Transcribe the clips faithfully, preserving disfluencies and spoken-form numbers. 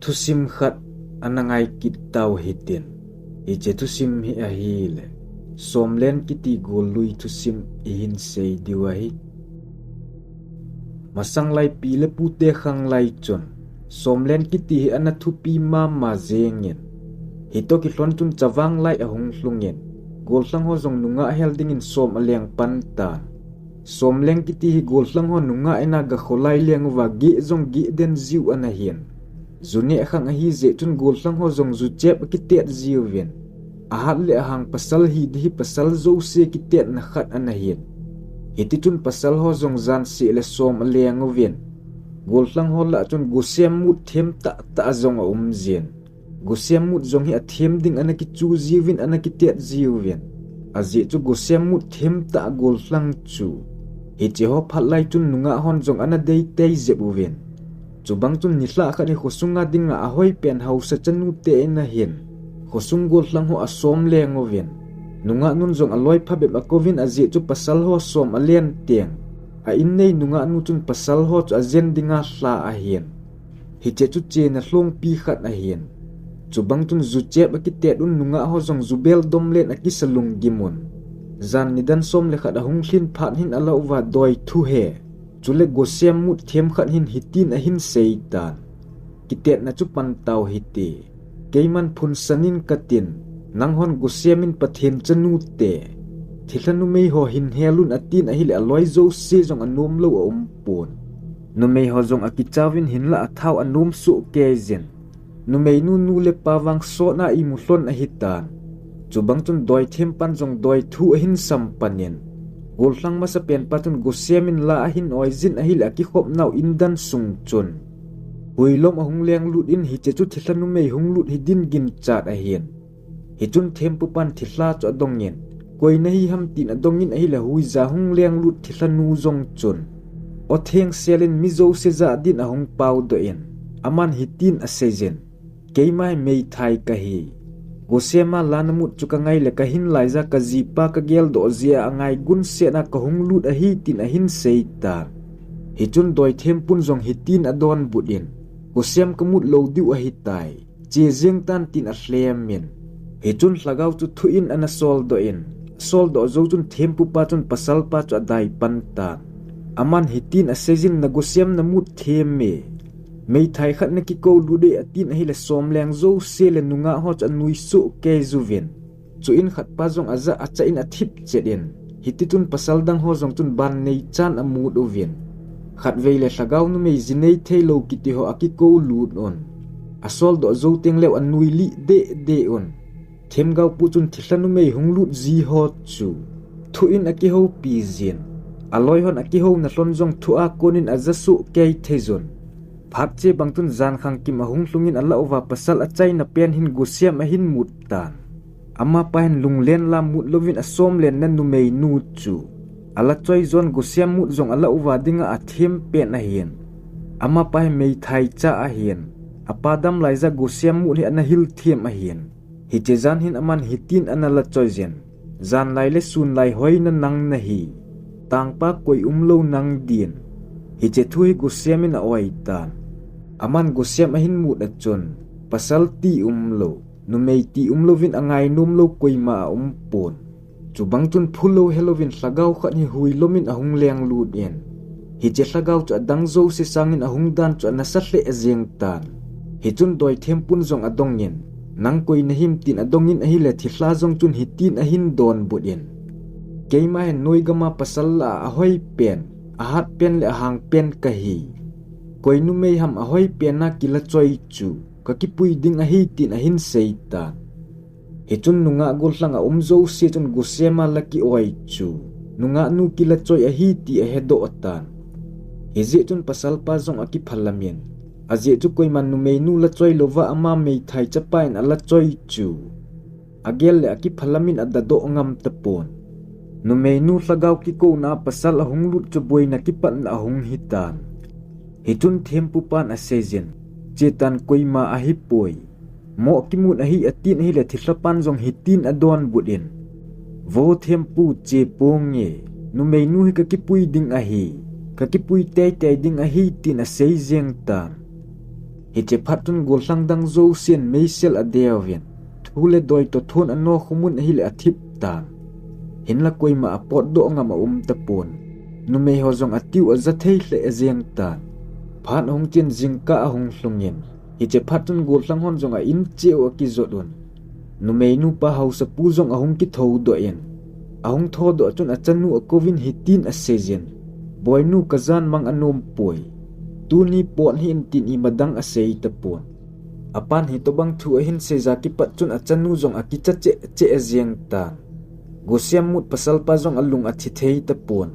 Thusim khat ana ngai kit tau hitin. Hiche thusim hi ahile, Somlen kiti gollui thusim ihin sei diu ahi. Masang lai pi le pute khang lai chun Somlen kiti hi ana thupi mama jengin, hitoh kilhon chun Chavang lai ahung lhungin, gollhang ho jong nungah hel dingin som aleng pan tan. Somlen kiti hi gollhang ho nungah in aga kholai leng uva geh jong geh den jiu ana hin. Ju neh khang ahi jeh chun gollhang ho jong ju chep akitet jiuvin, ahat le ahang pasal hi ding hi pasal jouse kitetna khat ana hin. Hiti chun pasal ho jong jan seh le som aleng uvin, gollhang ho lah chun gosem mut them tahtah jong aum jin. Gosem mut jong hi athem ding ana kichu jiuvin, ana kitet jiuvin. Ajeh chu gosem mut them tah gollhang chu. Hiche ho phat lai chun nungah hon jong ana dei tei jep uvin. Chubang chun nilhah khat hi khosunga dinga ahoi pen haosa chanu te in ahin, khosung gollhang ho asom leng uvin. Nungah nun jong aloi phabep akouvin, ajeh chu pasal ho som alen teng, a in nei nungah nu chun pasal ho chu ajen dinga lha ahin. Hiche chu chena lhongpi khat ahin. Chubang chun ju chep akitet un, nungah ho jong ju bel dom len akisa lunggim un. Jan nidan som le khat ahung lhin phat hin alah uva doi thu he, chule gosem mut them khat hin hitin ahin sei tan. Kitetna chu pan tau hite. Keiman phunsan in katin, nanghon gosem in Pathen chanu te, thilha numei ho hin hel un atin ahile aloi jouse jong anom lou aum pon. Numei ho jong akichauvin hinlah athao anom soh kei jin. Numei nu nu le pa vang sotna imu lhon ahitan. Chubang chun doi them pan jong doi thu ahin sam panin, gollhang masapen pa chun gosem in la ahin oi jin ahile akikhop nau indan sung chun huilom ahung leng lut in, hiche chu thilha numei hung lut hi din ginchat ahin. Hichun thempu pan thilha chu adongin, koi nahi ham tin adongin ahile huija hung leng lut thilha nu jong chun aw thengsel in mi jouse jah din ahung paodoh in, aman hitin asei jin, keima hi meithai kahi. Gosem a la namut chu kangai le kahin laija kajipa kageldoh jeh a angai gunset a kahung lut ahi tin ahin sei tan. Hichun doi thempun jong hitin adonbut in, gosem kamut lou diu ahitai. Che jeng tan tin alhem in. Hichun lhagao chu thu in ana soldoh in, asoldoh jou chun thempu pa chun pasal pa chu adai pan tan. Aman hitin asei jin, na gosem namut them e. Meithai khat nakikou lut e atin ahile som leng jouse le nungah ho chu anui soh kei juvin. Chu in khat pa jong ajah acha in athip chet in. Hiti chun pasal dang ho jong chun ban nei chan amut uvin. Khatvei le lhagao numei ji nei thei lou kiti ho akikou lut un. Asoldoh jou teng leh anui lih deh deh un. Themgao pu chun thilha numei hung lut ji ho chu thu in akihoupi jin. Aloi hon akihouna lhon jong thu a kon in aja soh kei thei jun. Phat che bang chun jan khang kim ahung lhung in alah uva pasal achaina pen hin gosem ahin mut tan. Amapa hin lunglen la mut louvin asomlenna numeinu chu ala choi jon gosem mut jong alah uva dinga athem pen ahin. Amapa hi meithai cha ahin. Apa damlai ja gosem mut hi ana hil them ahin. Hiche jan hin aman hitin ana la choi jin. Janlai le sunlai hoina nang nahi. Tangpa koi umlou nang din. Hiche thu hi gosem in a-oi tan. Aman gosem ahin mut a chun, pasal ti umlou, numei ti umlouvin angainom lou koima aumpon. Chubang chun phulou helouvin lhagao khat hi huilom in ahung lenglut in. Hiche lhagao chu adang jouse sangin ahung dan chu anasa lheh jeng tan. Hichun doithempun jong adongin, nang koi nahim tin adongin ahile thilha jong chun hitin ahin donbut in. Keima hin noi gama pasal lah a ahoi pen, ahat pen le ahang pen kahi. Koi numei ham ahoi pen a kila choi chu, kakipui ding ahi tin ahin sei tan. Hichun nungah gollhang a um jouse chun gosem a la ki-oi chu, nungah nu kila choi ahi ti ahedoh tan. Hijeh chun pasalpa jong akiphalam in, ajeh chu koiman numeinu la choi louva ama meithai chapa in ala choi chu, agel le akiphalam in adadoh ngam tapon. Numeinu lhagao kikouna a pasal ahung lut chu boina kipatna ahung hitan. Hichun thempupan asei jin, chetan koima ahipoi. Moh kimun ahi atin ahile thilhapan jong hitin adonbut in. Vo thempu che ponge, numeinu hi kakipui ding ahi, kakipui teitei ding ahi tin asei jeng tan. Hiche phat chun gollhang dang jousen meisel adei uvin, thu le doi toh thon anokhum un ahile athip tan. Hinla koima apotdoh ngam aum tapon. Numei ho jong atiu aja thei lheh jeng tan. Phat ahung chen jingkah ahung lhungin, hiche phat chun gollhang hon jong a in cheh u akijot un. Numei nupa haosapu jong ahung kithoudoh in, ahung thoudoh chun achanu akouvin hitin aseijin, "Boinu, kajan mang anom poi. Tuni pot hih in," tin ima dang asei tapon. Apan hitobang thu ahin seija kipat chun achanu jong akicha cheh cheh jeng tan. Gosem mut pasalpa jong alung athi thei tapon.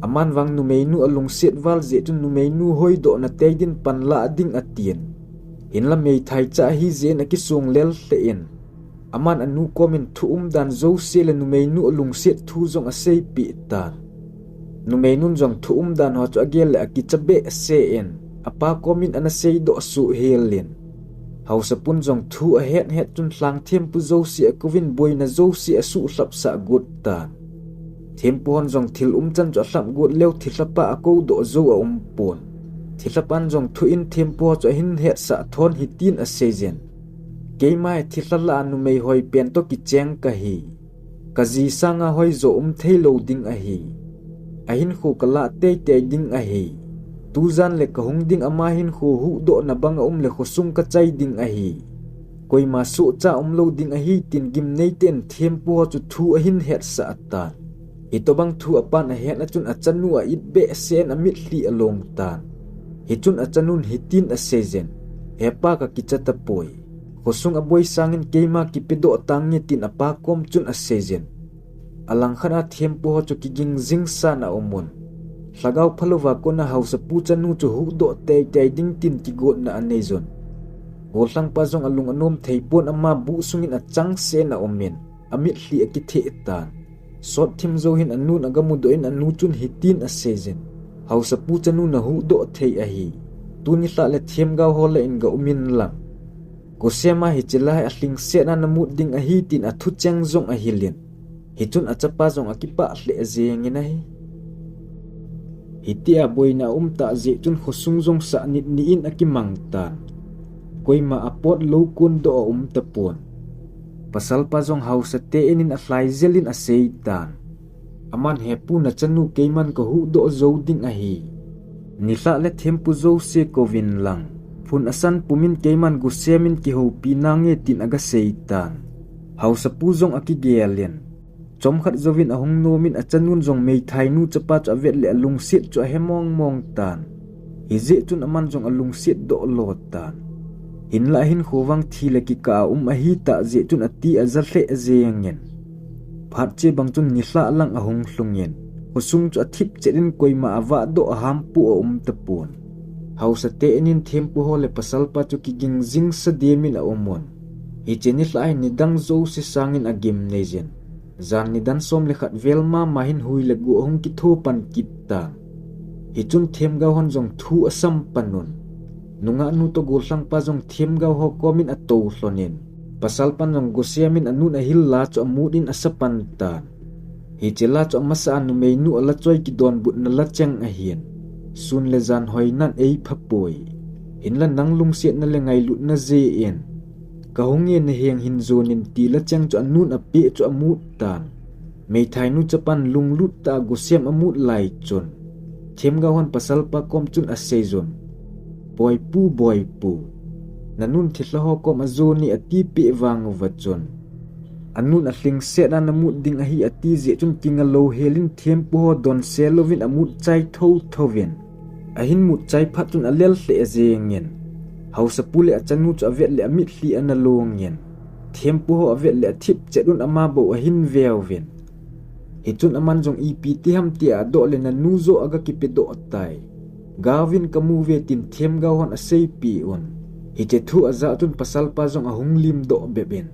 Aman vang numeinu alungset val jeh chun numeinu hoidoh na tei din panla ding atin. Hinla meithai cha ahi jeh in akisong lel lheh in, aman anu komin thu umdan jouse le numeinu alungset thu jong aseipeh tan. Numeinun jong thu umdan ho chu agel le akicha behseh in, apa komin ana seidoh suh hel in. Haosapun jong thu ahet het chun lhang thempu jouse akouvin boina jouse asuhlhapsah got tan. Thempu hon jong thil umchan chu alhap got leu thilhapa akoudoh jou aum pon. Thilhapan jong thu in thempu ho chu ahin hetsah thon hitin aseijin, "Keima hi thilha lah a numei hoi pen toh kicheng kahi. Kaji sanga hoijo um theilou ding ahi. Ahinkho kalah teitei ding ahi. Tujan le kahung ding ama hinkho huhdohna bang aum le khosung kachai ding ahi. Koima sohcha umlou ding ahi," tin gimnei tah in thempu ho chu thu ahin hetsah tan. Hitobang thu apan ahet a chun achanu a-it behseh in amitlhi along tan. Hichun achanun hitin aseijin, "Hepa, kakicha tapoi. Khosung aboi sangin keima kipedoh tange," tin apa kom chun aseijin. Alangkhat a thempu ho chu kiging jingsan aum un. Lhagao phalouva kona haosapu chanu chu huhdoh teitei ding tin kigotna aneijun. Gollhangpa jong alung anom thei pon ama buh sungin achangseh in aum in, amitlhi akitheh tan. Sot thim jou hin anun agamudoh in anu chun hitin aseijin, "Haosapu chanu nahuhdoh thei ahi. Tuni lhah le themgao ho lah in gaum in lang. Gosem a hiche lah hi alhingset a namut ding ahi," tin athucheng jong ahil in. Hichun achapa jong akipah lheh jeng in ahi. Hitia boina aum tah jeh chun khosung jong sah nit ni in akimang tan. Koima apot lou kondoh aum tapon. Pasalpa jong haosa te in in alhai jel in asei tan. Aman, "Hepu, nachanu keiman kahuhdoh jou ding ahi. Nilhah le thempu jouse kouvin lang. Phun asan pumin keiman Gosem in kihoupi nange," tin agasei tan. Haosapu jong akigel in. Chomkhat jouvin ahung nomin achanun jong meithainu chapa chu avet le alungset chu ahe mong mong tan. Hijeh chun aman jong alungset doh lo tan. Hinlah ahinkho vang thi le kikah a um ahitah jeh chun ati aja lheh jeng in. Phat che bang chun nilhah lang ahung lhung in, khosung chu athip chet in koima avahdoh aham pu aum tapon. Haosa te in in thempu ho le pasalpa chu kiging jingsa dem in aum un. Hiche nilhah hi nidang jouse sangin agimnei jin. Jan nidan som le khat vel mama hin hui le go ahung kitho pan kit tan. Hichun themgao hon jong thu asam pan un. Nungah nu toh gollhangpa jong themgao ho komin atou lhon in, pasalpan jong Gosem in anun ahil la chu amut in asa pan tan. Hiche la chu amasa a numeinu ala choi kidonbutna la cheng ahin. Sun le jan hoinan eipha poi. Hinlah nang lungsetna le ngailutna jeh in, "Kahung e, naheng hin jon in," ti la cheng chu anun apeh chu amut tan. Meithainu chapan lunglut tah a Gosem amut lai chun, themgao hon pasalpa kom chun asei jun, "Boipu, boipu, nanun thilha ho kom ajon e," ati peh vang uva chun, anun alhingset a namut ding ahi ati jeh chun kinga lou hel in thempu ho donse louvin amut chai tho tho in. Ahin mut chai phat chun alel lheh jeng in. Haosapu le achanu chu avet le amitlhi ana long in. Thempu ho avet le athip chet un ama bou ahin ve uvin. Hichun aman jong ipi ti ham tia adoh le nanu joh aga kipedoh tai. Gaovin kamu uve tin themgao hon aseipeh un. Hiche thu ajah chun pasalpa jong ahung limdoh bep in.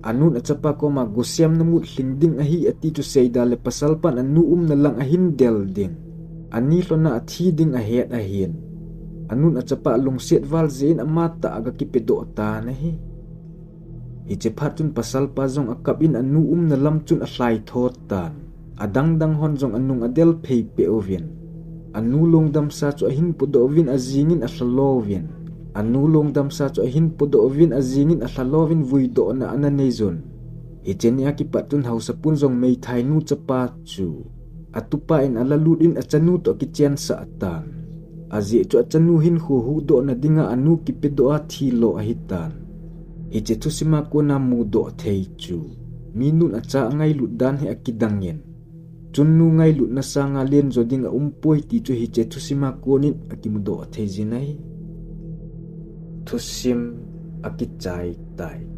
Anun achapa koma Gosem namut lhing ding ahi ati chu seida le pasalpan anu umna lang ahin del ding. Ani lhona athi ding ahet ahin. Anun achapa lungset val jeh in ama tah aga kipedoh tan ahi. Hiche phat chun pasalpa jong akap in anu umna lam chun alhai thot tan. Adang dang hon jong anung adel phei peh uvin. Anu lungdamsa chu ahin pudoh uvin ajing in alha lo uvin. Anu lungdamsa chu ahin podoh uvin ajingin alha louvin vuidohna ana nei jun. Hiche nia kipat chun haosapun jong meithainu chapa chu atupa in alalut in achanu toh akichensah tan. Ajeh chu achanu hinkho huhdohna dinga anu kipedoh a thilo ahitan. Hiche thusima kona mudoh thei chu minun acha angailut dan hi akidangin, chun nu ngailutna sanga lenjo ding aumpoi ti chu hiche thusima konin akimudoh thei jin ahi. Thusim akichai tai.